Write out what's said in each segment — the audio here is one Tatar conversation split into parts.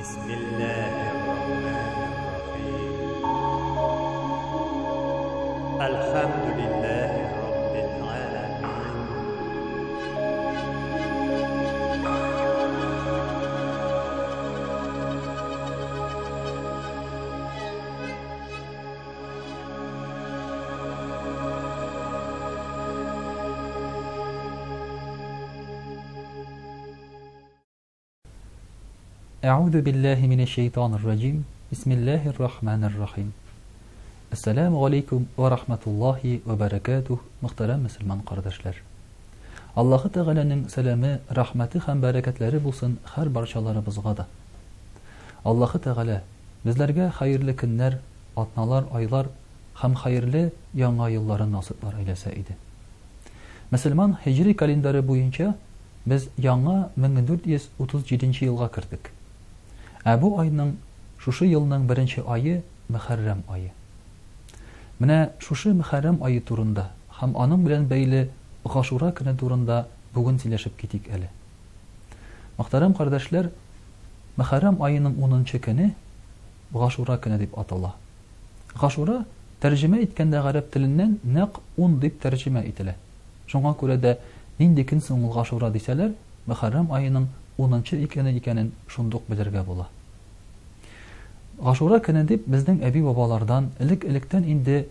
Бисмиллаһир-рахманир-рахим. Әлхәмдүлиллаһи раббил галәмин. Әгъүзу биллаһи минәш-шәйтанир раҗим. Бисмиллаһир рахманир рахим. Әссәламү галәйкүм вә рахматуллаһи вә бәрәкәтүһ, мөхтәрәм мөселман кардәшләр. Аллаһы Тәгаләнең сәламе, рәхмәте һәм бәрәкәтләре булсын һәр барчаларыбызга да. Аллаһы Тәгалә безләргә хәерле көннәр, атналар, айлар һәм хәерле яңа елларын насыйплар әйләсә иде. Мөселман һиҗри календаре буенча без яңа 1437 нче елга кердек. Ә бу айның, шушы елның беренче ае, Мөхәррәм ае. Менә шушы Мөхәррәм ае турында һәм аның белән бәйле Гашура көне турында бүген сөйләшеп китик әле. Мөхтәрәм кардәшләр, Мөхәррәм аеның унынчы көне Гашура көне дип атала. Гашура, тәрҗемә иткәндә гарәп теленнән нәкъ ун дип тәрҗемә ителә. Шуңа күрә дә нинди көн соң ул Гашура дисәләр, Мөхәррәм аеның унынчы икене икәнен шундук белергә була. Гашура көне дип безнең әби-бабалардан элек-электән инде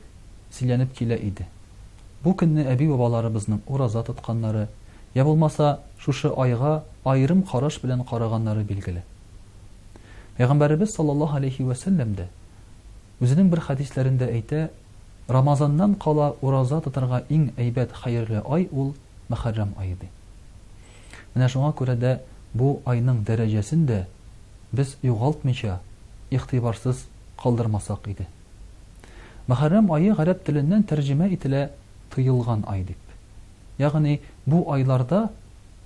сөйләнеп килә иде. Бу көнне әби-бабаларыбызның ураза тотканнары, я булмаса шушы айга аерым караш белән караганнары билгеле. Пәйгамбәребез саллаллаһу алейһи вә сәлләм дә үзенең бер хәдисләрендә әйтә, Рамазаннан кала ураза тотарга иң әйбәт, хәерле ай ул Мөхәррәм ае, ди. Менә шуңа күрә дә бу айның дәрәҗәсен дә без югалтмыйча, игътибарсыз калдырмасак иде. Мөхәррәм ае гарәп теленнән тәрҗемә ителә тыелган ай дип. Ягъни бу айларда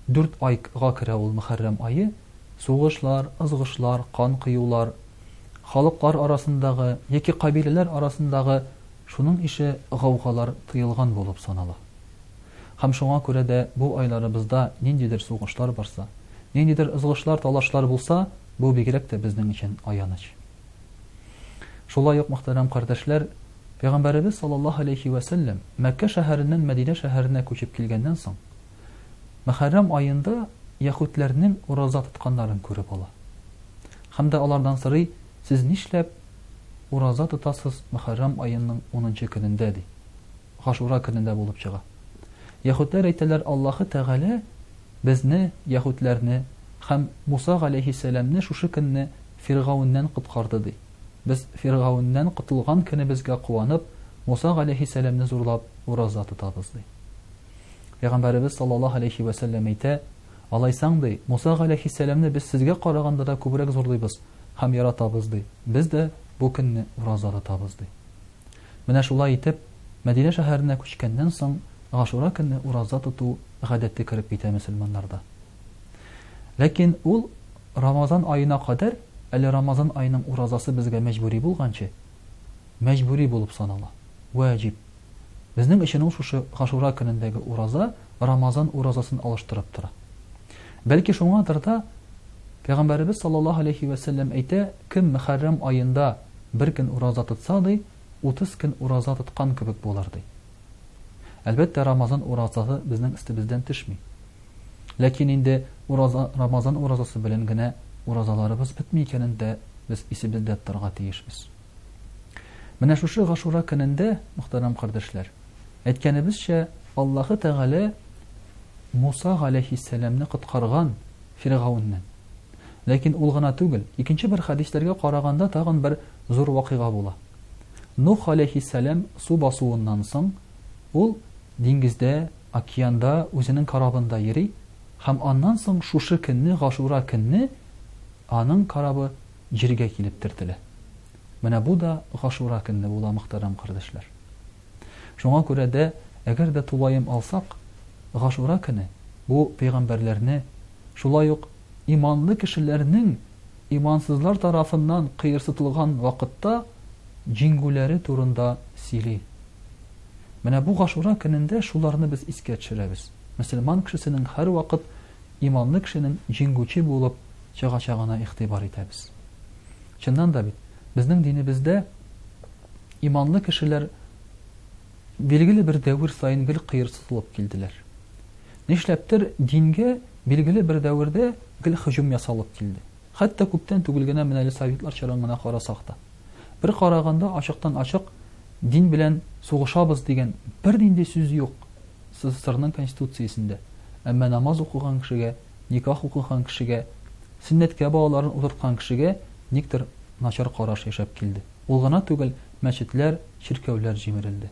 дүрт ай га керә ул Мөхәррәм ае, сугышлар, ызгышлар, кан коюлар, халыклар арасындагы яки кабиләләр арасындагы шуның ише гаугалар тыелган булып санала. Һәм шуңа күрә дә бу айларыбызда ниндидер сугышлар барса, ниндидер ызгышлар, талашлар булса, бу бигрәк тә безнең өчен аяныч. Шулай ук, мөхтәрәм кардәшләр, Пәйгамбәребез саллаллаһу алейһи вә сәлләм Мәккә шәһәреннән Мәдинә шәһәренә күчеп килгәннән соң, Мөхәррәм аенда яһүдләрнең ураза тотканнарын күреп ала. Һәм дә алардан сорый, Сез нишләп ураза тотасыз Мөхәррәм аеның унынчы көнендә? ди. Гашура көнендә булып чыга. Яһүдләр әйтәләр, Аллаһы Тәгалә безне, яһүдләрне, һәм Муса галәйһиссәламне шушы көнне Фиргауннән коткарды, ди. Без Фиргауннән котылган көнебезгә куанып, Муса галәйһиссәламне зурлап ураза тотабыз, ди. Пәйгамбәребез саллаллаһу алейһи вә сәлләм әйтә, Алайсаң, ди, Муса галәйһиссәламне без сезгә караганда да күбрәк зурлыйбыз һәм яратабыз, ди, без дә бу көнне ураза тотабыз, ди. Менә шулай итеп, Мәдинә шәһәренә күчкәннән соң, Гашура көнне ураза тоту гадәте кереп китә мөселманнарда. Ләкин ул Рамазан аена кадәр, әле Рамазан аеның уразасы безгә мәҗбүри булганчы, мәҗбүри булып санала, вәҗиб. Безнең өчен ул шушы Гашура көнендәге ураза Рамазан уразасын алыштырып тора. Бәлки шуңадыр да Пәйгамбәребез саллаллаһу алейһи вә сәлләм әйтә, кем Мөхәррәм аенда бер көн ураза тотса, ди, 30 көн ураза тоткан кебек булыр, ди. Әлбәттә, Рамазан уразасы безнең өстебездән төшми. Ләкин инде ураза, Рамазан уразасы белән генә уразаларыбыз бетми икәнен дә без исебездә тотарга тиешбез. Менә шушы Гашура көнендә, мөхтәрәм кардәшләр, әйткәнебезчә, Аллаһы Тәгалә Муса галәйһиссәламне коткарган Фиргауннән. Ләкин ул гына түгел, икенче бер хәдисләргә караганда тагын бер зур вакыйга була. Нух галәйһиссәлам су басуыннан соң, ул диңгездә, океанда үзенең корабында йөри һәм аннан соң шушы көнне, Гашура көнне аның корабы җиргә килеп төртелә. Менә бу да Гашура көнне була, мөхтәрәм кардәшләр. Шуңа күрә дә, әгәр дә тулаем алсак, Гашура көне, бу пәйгамбәрләрне, шулай ук иманлы кешеләрнең имансызлар тарафыннан кыерсытылган вакытта җиңгүләре турында сөйли. Менә бу Гашура көнендә шуларны без искә төшерәбез. Мөселман кешесенең һәрвакыт иманлы кешенең җиңгүче булып чыгачагына игътибар итәбез. Чыннан да бит, безнең динебездә иманлы кешеләр билгеле бер дәвер саен гел кыерсытылып килделәр. Нишләптер, дингә билгеле бер дәвердә гел һөҗүм ясалып килде. Хәтта күптән түгел генә менә әле советлар чорын гына карасак та. Бер караганда, ачыктан-ачык дин белән сугышабыз дигән бернинди сүз юк СССРның Конституциясендә. Әмма намаз укыган кешегә, никах укыган кешегә, сөннәткә балаларын утырткан кешегә никтер начар караш яшәп килде. Ул гына түгел, мәчетләр, чиркәүләр җимерелде.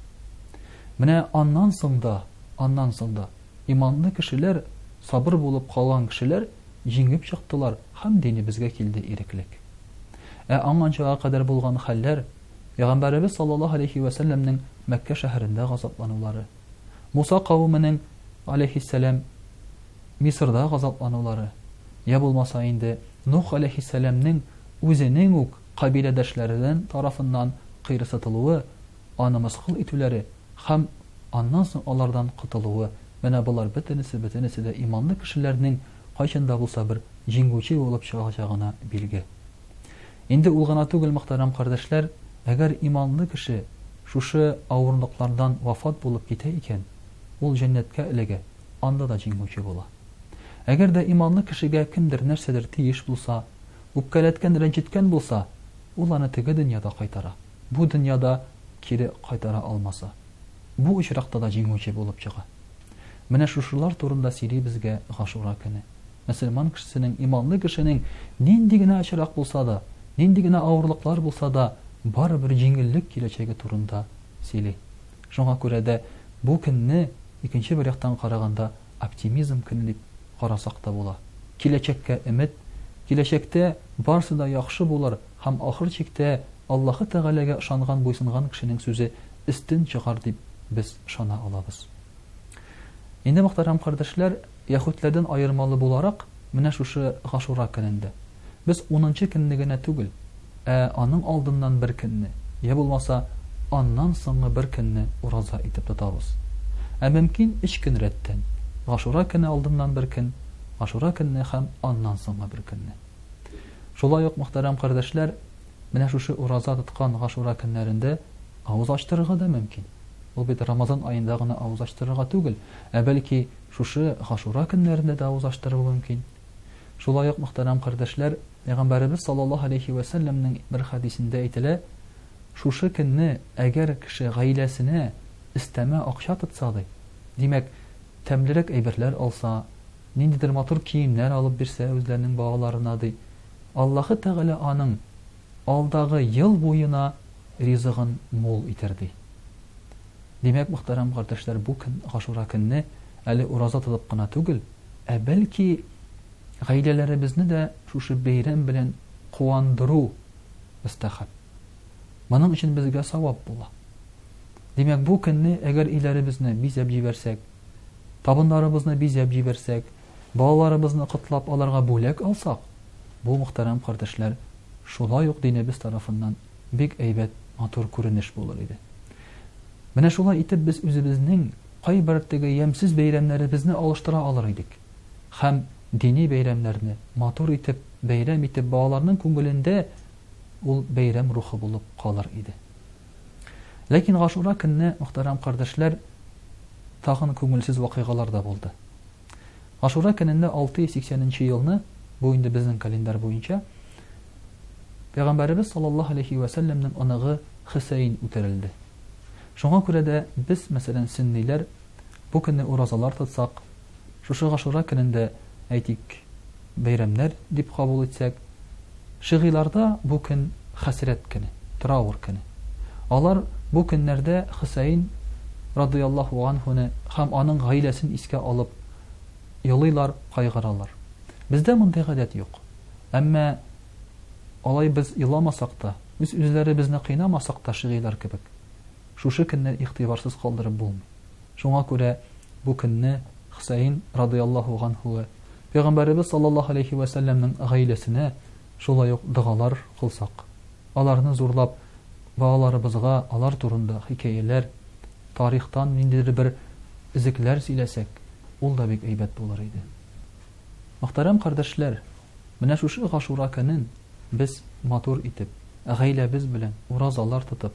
Менә аннан соң да, аннан соң да иманлы кешеләр, сабыр булып калган кешеләр җиңеп чыктылар һәм динебезгә килде иреклек. Ә аңанчыга кадәр булган хәлләр, Пәйгамбәребез саллаллаһу алейһи вә сәлләмнең Мәккә шәһәрендә газапланулары, Муса кавеменең, алейһиссәлам, Мисырда газапланулары, йә булмаса инде Нух алейһиссәламнең үзенең үк кабиләдәшләреннән тарафыннан кыерсытылуы, аны мыскыл итүләре һәм аннан соң алардан котылуы, менә болар бөтенесе, бөтенесе дә иманлы кешеләрнең кайчан да булса бер җиңүче булып чыгачагына билге. Инде ул гына түгел, мөхтәрәм кардәшләр, әгәр иманлы кеше шушы авырлыклардан вафат булып китә икән, ул җәннәткә эләгә, анда да җиңүче була. Әгәр дә иманлы кешегә кемдер нәрсәдер тиеш булса, үпкәләткән, рәнҗеткән булса, ул аны теге дөньяда кайтара, бу дөньяда кире кайтара алмаса, бу очракта да җиңүче булып чыга. Менә шушылар турында сөйли безгә Гашура көне. Мөселман кешесенең, иманлы кешенең нинди генә очрак булса да, нинди генә авырлыклар булса да, барыбер җиңеллек киләчәге турында сөйли. Шуңа күрә дә бу көнне икенче бер яктан караганда оптимизм көне дип карасак та була. Киләчәккә өмет, киләчәктә барсы да яхшы булыр һәм ахыр чиктә Аллаһы Тәгаләгә ышанган, буйсынган кешенең сүзе өстен чыгар дип без ышана алабыз. Инде, мөхтәрәм кардәшләр, яһүдләрдән аермалы буларак, менә шушы Гашура көнендә без унынчы көнне генә түгел, ә аның алдыннан бер көнне, йә булмаса, аннан соңгы бер көнне ураза итеп тотабыз. Ә мөмкин өч көн рәттән, Гашура көне алдыннан бер көн, Гашура көнне һәм аннан соңгы бер көнне. Шулай ук, мөхтәрәм кардәшләр, менә шушы ураза тоткан Гашура көннәрендә авыз ачтырырга да мөмкин. Ул бит Рамазан аенда гына авыз ачтырырга түгел, ә бәлки шушы Гашура көннәрендә дә авыз ачтырырга мөмкин. Шулай ук, мөхтәрәм кардәшләр, Пәйгамбәребез саллаллаһу алейһи вә сәлләмнең бер хәдисендә әйтелә, шушы көнне әгәр кеше гаиләсенә өстәмә акча тотса, ди, димәк, тәмлерәк әйберләр алса, ниндидер матур киемнәр алып бирсә үзләренең балаларына, ди, Аллаһы Тәгалә аның алдагы ел буена ризыгын мул итәр, ди. Димәк, мөхтәрәм кардәшләр, бу көн, Гашура көнне әле ураза тотып кына түгел, ә бәлки гаиләләребезне дә шушы бәйрәм белән куандыру мөстәхәб. Моның өчен безгә савап була. Димәк, бу көнне әгәр өйләребезне бизәп җибәрсәк, табыннарыбызны бизәп җибәрсәк, балаларыбызны котлап аларга бүләк алсак, бу, мөхтәрәм кардәшләр, шулай ук динебез тарафыннан бик әйбәт, матур күренеш булыр иде. Менә шулай итеп без үзебезнең кайбер теге ямьсез бәйрәмнәребезне алыштыра алыр идек. Һәм дини бәйрәмнәрне матур итеп, бәйрәм итеп балаларның күңелендә ул бәйрәм рухы булып калыр иде. Ләкин Гашура көнне, мөхтәрәм кардәшләр, тагын күңелсез вакыйгалар да булды. Гашура көнендә 680 нче елны, бу инде безнең календарь буенча, Пәйгамбәребез саллаллаһу алейһи вә сәлләмнең оныгы Хөсәен үтерелде. Шуңа күрә дә без, мәсәлән, сөнниләр, бу көнне уразалар тотсак, шушы Гашура көнендә, әйтик, бәйрәмнәр дип кабул итсәк, шигыйларда бу көн хәсрәт көне, траур көне. Алар бу көннәрдә Хөсәен радыяллаһу анһуны һәм аның гаиләсен искә алып елыйлар, кайгыралар. Бездә мондый гадәт юк. Әмма алай без еламасак та, үз-үзләребезне кыйнамасак та шигыйлар кебек, шушы көнне игътибарсыз калдырып булмый. Шуңа күрә бу көнне Хөсәен радыяллаһу ганһуга, Пәйгамбәребез саллаллаһу алейһи вә сәлләмнең гаиләсенә шулай ук догалар кылсак, аларны зурлап, балаларыбызга алар турында хикәяләр, тарихтан ниндидер бер өзекләр сөйләсәк, ул да бик әйбәт булыр иде. Мөхтәрәм кардәшләр, менә шушы Гашура көнен без матур итеп, гаиләбез белән уразалар тотып,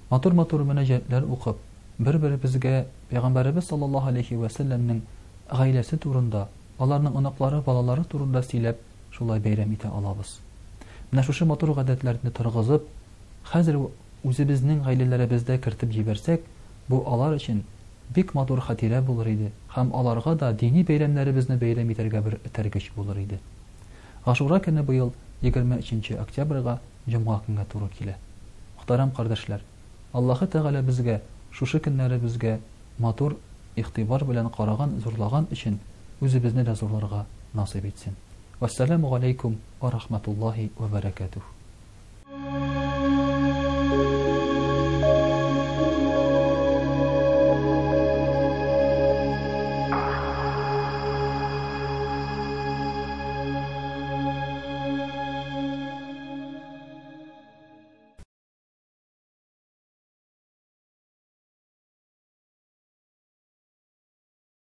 матур-матур мөнәҗәтләр укып, бер-беребезгә Пәйгамбәребез саллаллаһу алейһи вә сәлләмнең гаиләсе турында, аларның оныклары, балалары турында сөйләп, шулай бәйрәм итә алабыз. Менә шушы матур гадәтләрне торгызып, хәзер үзебезнең гаиләләребездә кертеп җибәрсәк, бу алар өчен бик матур хатирә булыр иде һәм аларга да дини бәйрәмнәребезне бәйрәм итәргә бер этәргеч булыр иде. Гашура көне быел 23 нче октябрьга, җомга көнгә туры килә. Мөхтәрәм кардәшләр! Аллаһы Тәгалә безгә шушы көннәребезгә матур игътибар белән караган, зурлаган өчен үзебезне дә зурларга насыйп итсен. Вәссәламү галәйкүм вә рахмәтуллаһи вә бәрәкәтүһ.